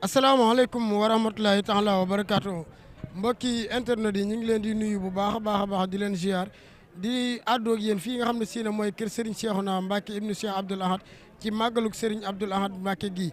asalaamaaleykum wa rahmatulahi taala wa barakaatu mbokki internet yi ñu ngi leen di nuyu bu baax a baax di leen ziar di àddoo ak yéen fii nga xam ne si ne mooy kër Serigne Cheikhouna Mbacké ibnu Cheikh Abdoul Ahad ci màggaluk Serigne Abdoul Ahad Mbacké gii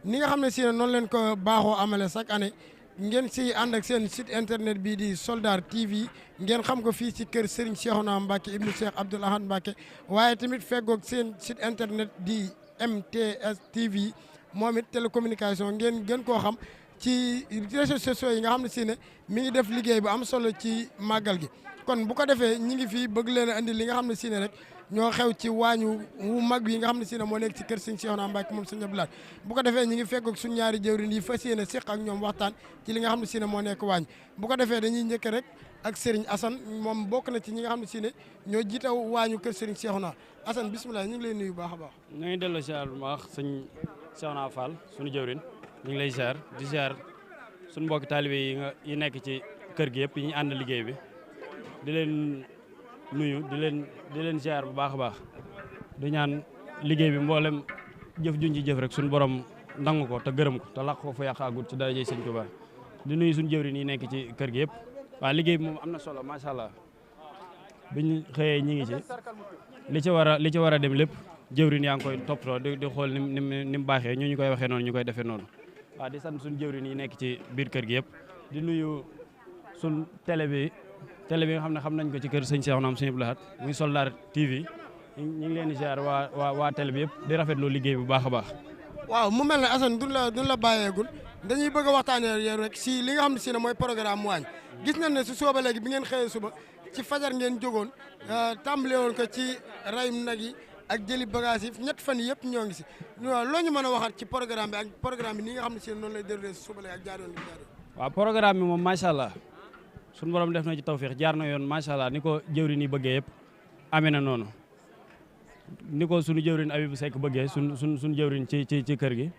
ni nga xam ne si ne noonu leen ko baaxoo amale chaque année ngeen si ànd ak seen site internet bii di Soldar TV ngeen xam ko fii ci kër Serigne Cheikhouna Mbacké ibnu Cheikh Abdoul Ahad Mbacké waaye tamit feggoog seen site internet di MTS TV moom it télécommunication ngeen gën koo xam ci réseaux sociaux yi nga xam ne si ne mi ngi def liggéey bu am solo ci màggal gi kon bu ko defee ñi ngi fii bëgg leen a andi li nga xam ne si ne rek ñoo xew ci waañu wu mag yi nga xam ne si ne moo nekk ci kër Serigne Cheikhouna Mbacké moom Serigne Abdou Lahad bu ko defee ñi ngi fekk ak suñu ñaari jëwriñ yi fas yéene séq ak ñoom waxtaan ci li nga xam ne si ne moo nekk waañ bu ko defee dañuy njëkk rek ak Serigne Assane moom bokk na ci ñi nga xam ne si ne ñoo jiitaw waañu kër Serigne Cheikhouna Assane bisimilah ñu ngi lay nuyu bu baax a baax. ñu ngi delloo ziar bu baax sëñ Cheikhouna Fall suñu jëwriñ ñu ngi lay ziar di ziar suñu mbokki taalibe yi nekk ci kër gi yëpp yi ñu ànd liggéey bi di leen nuyu di leen ziar bu baax a baax di ñaan liggéey bi mboolem jëf juñ ci jëf rek suñu borom nangu ko te gërëm ko te laq ko fu yàq agut ci daraja sëñ Tuubaa di nuyu suñu jëwriñ yi nekk ci kër gi yëpp waaw liggéey bi moom am na solo macha allah biñ xëyee ñi ngi ci li ci war a dem lépp jëwriñ yaa ngi koy toppatoo di xool ni mu baaxee ñu koy waxee noonu ñu koy defee noonu waaw di sant suñu jëwriñ yi nekk ci biir kër gi yëpp di nuyu suñ télé bi nga xam nañ ko ci kër sëñ Cheikhouna Serigne Abdoul Ahad muy Soldar TV ñu ngi leen di ziar waa télé bi yëpp di rafetlu liggéey bu baax a baax. waaw mu mel ne Assane duñ la bàyyeegul dañuy bëgg a waxtaanee yow rek si li nga xam ne si ne mooy programme waañ gis nañ ne si sooba léegi bi ngeen xëyee suba ci fajar ngeen jógoon tàmbale woon ko ci rayum nag yi ak jëli bagage yi ñett fan yëpp ñoo ngi si loo ñu mën a waxaat ci programme bi ak programme bi ni nga xam ne si noonu lay déroulé si suba léegi ak jaar yoon bi jaar yoon. waaw programme bi moom macha allah suñu borom def na ci tawféex jaar na yoon macha allah ni ko jëwriñ yi bëggee yëpp amee na noonu ni ko suñu jëwriñ Abibou Seck bëggee suñu jëwriñ ci kër gi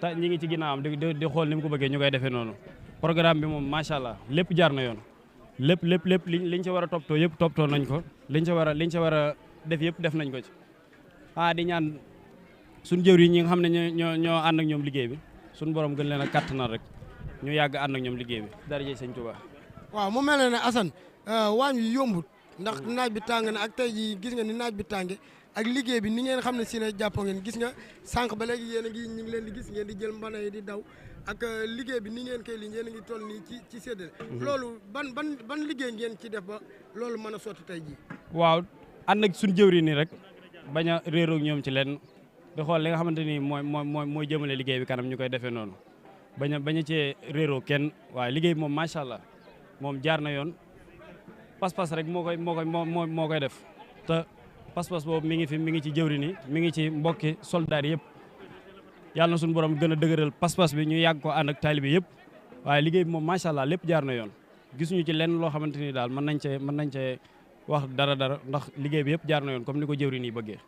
te ñi ngi ci ginnaawam di xool ni mu ko bëggee ñu koy defee noonu programme bi moom macha allah lépp jaar na yoon lépp liñ ci war a toppatoo yëpp toppatoo nañ ko liñ ci war a def yëpp def nañ ko ci di ñaan suñu jëwriñ ñi nga xam ne ñoo ànd ak ñoom liggéey bi suñu borom gën leen a kattanal rek ñu yàgg ànd ak ñoom liggéey bi daraja sëñ Tuubaa. waaw mu mel ne Assane waañ wi yombut ndax naaj bi tàng na ak tey jii gis nga ni naaj bi tànge ak liggéey bi ni ngeen xam ne si ne jàppoo ngeen gis nga sànq ba léegi yéen a ngi ñu ngi leen di gis ngeen di jël mbana yi di daw ak liggéey bi ni ngeen koy li ngeen a ngi toll nii ci séddale loolu ban liggéey ngeen ci def ba loolu mën a sotti tey jii. waaw ànd ak suñu jëwriñ nii rek bañ a réeroo ak ñoom ci leen di xool li nga xamante ni mooy jëmale liggéey bi kanam ñu koy defee noonu bañ a cee réeroo kenn waaye liggéey bi moom macha allah moom jaar na yoon pas-pas rek moo koy def te pas-pas boobu mi ngi ci jëwriñ yi mi ngi ci mbokki soldaar yëpp yàlla na suñu borom gën a dëgëral pas-pas bi ñu yàgg ko ànd ak taalibe yëpp waaye liggéey bi moom macha allah lépp jaar na yoon gisuñu ci lenn loo xamante ni daal mën nañ cee wax dara ndax liggéey bi yëpp jaar na yoon comme ni ko jëwriñ yi bëggee.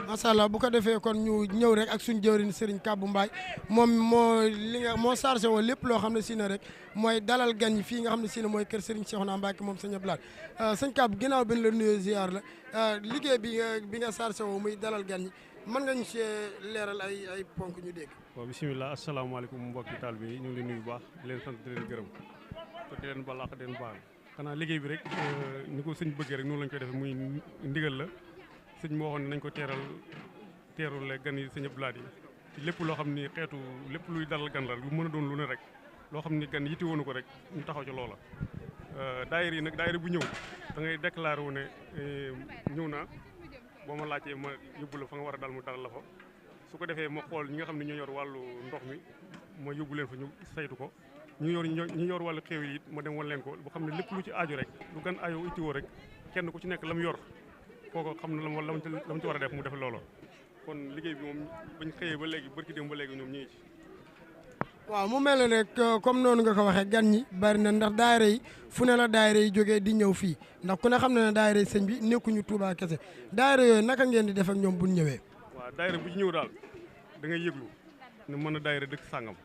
macha allah bu ko defee kon ñu ñëw rek ak suñu jëwriñ Serigne Kabou Mbaye moom moo chargé woon lépp loo xam ne si ne rek mooy dalal gan ñi fii nga xam ne si ne mooy kër Serigne Cheikhouna Mbacké moom Serigne Abdou Lahad sëñ Kabou ginnaaw bi ñu la nuyoo ziar la liggéey bi nga chargé woo muy dalal gan ñi mën nga ñu see leeral ay ponk ñu dégg. waaw bisimilah asalaamaaleykum mbokki taal bi ñu ngi leen nuyu bu baax di leen sant di leen gërëm te di leen balaax di leen baal xanaa liggéey bi rek ni ko sëñ bëggee rek noonu lañ koy defee muy ndigal la sëñ moo waxoon ne nañ ko teerul gan yi sëñ Abdou Lahad yi ci lépp loo xam ni xeetu lépp luy dalal gan la lu mën a doon lu ne rek loo xam ni gan yitti woonu ko rek ñu taxaw ci loola daayira yi nag daayira bu ñëw da ngay déclaré wu ne ñëw naa boo ma laajtee ma yóbbu la fa nga war a dal mu dalal la fa su ko defee ma xool ñi nga xam ne ñoo yor wàllu ndox mi ma yóbbu leen fa ñu saytu ko ñu yor wàllu xew yi it ma dem wan leen ko boo xam ne lépp lu ci aaju rek lu gan aayoo ittiwoo rek kenn ku ci nekk la mu yor kooko xam ne la mu ci war a def mu def loolo kon liggéey bi moom bañ xëyee ba léegi barki dem ba léegi ñoom ñu ngi ci. waaw mu mel ne rek comme noonu nga ko waxee gan ñi bari na ndax daayira yi fu ne la daayira yi jógee di ñëw fii ndax ku ne xam ne daayira yi sëñ bi nekkuñu Touba kese daayira yooyu naka ngeen di def ak ñoom bu ñu ñëwee. waaw daayira bu ci ñëw daal da ngay yëglu ne mën a daayira dëkk sàngam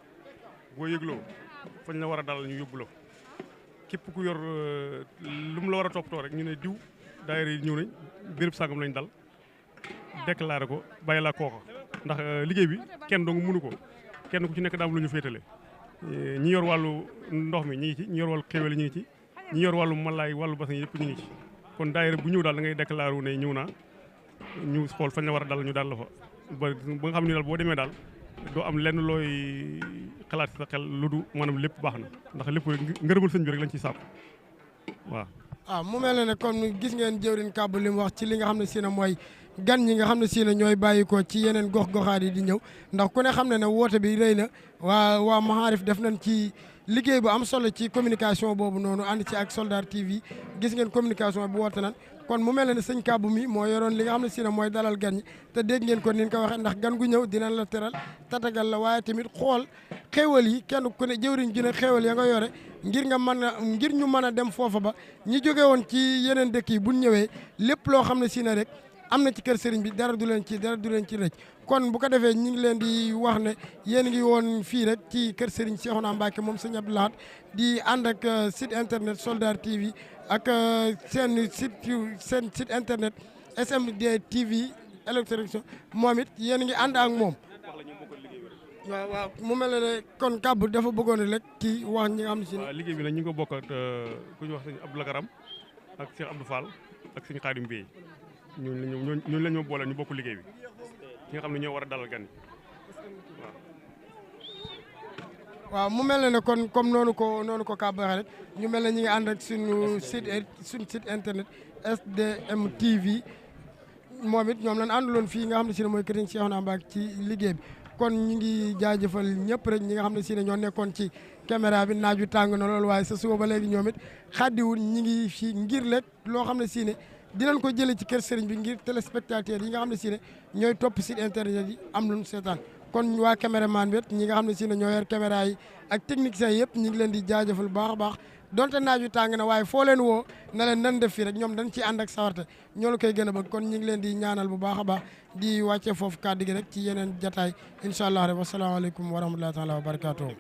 boo yëgloo fañ la war a dalal ñu yóbbu la képp ku yor lu mu la war a toppatoo rek ñu ne diw daayira yi ñëw nañ béréb sàngam lañ dal déclaré ko bàyyi la kooka ndax liggéey bi kenn dong mënu ko kenn ku ci nekk daam lu ñu féetale ñi yor wàllu ndox mi ñi ngi ci ñi yor wàllu xéwal ñi ngi ci ñi yor wàllu malaay wàllu basan yëpp ñu ngi ci kon daayira bu ñëw daal da ngay déclaré wu ne ñëw naa ñu xool fañ la war a dal ñu daal la fa ba nga xam ne daal boo demee daal doo am lenn looy xalaat sa xel lu du maanaam lépp baax na ndax lépp ngërëmal sëñ bi rek lañ ciy sàkku waaw. mu mel ne kon gis ngeen jëwriñ Kàbbu li mu wax ci li nga xam ne si ne mooy gan ñi nga xam ne si ne ñooy bàyyi ko ci yeneen gox-goxaat yi di ñëw ndax ku ne xam ne woote bi rëy na waa Maarif def nañ ci liggéey bu am solo ci communication boobu noonu ànd ci ak Soldar TV gis ngeen communication bi woote nan kon mu mel ne sëñ Kàbbu mi moo yoroon li nga xam ne si ne mooy dalal gan ñi te dégg ngeen ko ni ñu ko waxee ndax gan gu ñëw dinañ la teral tatagal la waaye tamit xool xéewal yi kenn ku ne jëwriñ gi ne xéewal ya nga yore ngir ñu mën a dem foofa ba ñi jóge woon ci yeneen dëkk yi buñ ñëwee lépp loo xam ne si ne rek am na ci kër sëriñ bi dara du leen ci rëcc kon bu ko defee ñi ngi leen di wax ne yéen ngi woon fii rek ci kër sëriñ Cheikhouna Mbacké moom sëñ Abdou Lahad di ànd ak site internet Soldar TV ak seen site internet SMD TV électronique moom it yéen ngi ànd ak moom waaw mu mel ne kon Kàbbu dafa bëggoon rek ci wax ñi nga xam ne si liggéey bi nag ñu ngi ko bokk ak ku ñu wax sëñ Abdou Lakaram ak Cheikh Abdou Fall ak sëñ Khadim Bey ñun la ñu boole ñu bokk liggéey bi ñi nga xam ne ñoo war a dalal gan waaw mu mel ne kon comme noonu ko Kàbbu waxee rek ñu mel ne ñu ngi ànd ak suñu site internet SDM TV moom it ñoom lañ àndaloon fii nga xam ne si ne mooy kër Cheikhouna Mbacké ci liggéey bi kon ñu ngi jaajëfal ñëpp rek ñi nga xam ne si ne ñoo nekkoon ci caméra bi naaj wi tàng na loolu waaye sa suba ba léegi ñoom it xaddiwul ñi ngi fii ngir rek loo xam ne si ne dinañ ko jëlee ci kër sëriñ bi ngir téléspectateurs yi nga xam ne si ne ñooy topp site internet yi am luñu seetaan kon waa caméraman bi ñi nga xam ne si ne ñoo yor caméra yi ak techniciens yëpp ñi ngi leen di jaajëfal baax a baax donte naaj wi tàng na waaye foo leen woo na leen nan def fii rek ñoom dañ ciy ànd ak sawarte ñoo la koy gën a bëgg kon ñi ngi leen di ñaanal bu baax a baax di wàcce foofu kàddu gi rek ci yeneen jataay incha allah rek wasalaamaaleykum wa rahmatullahi taala wa barakatuh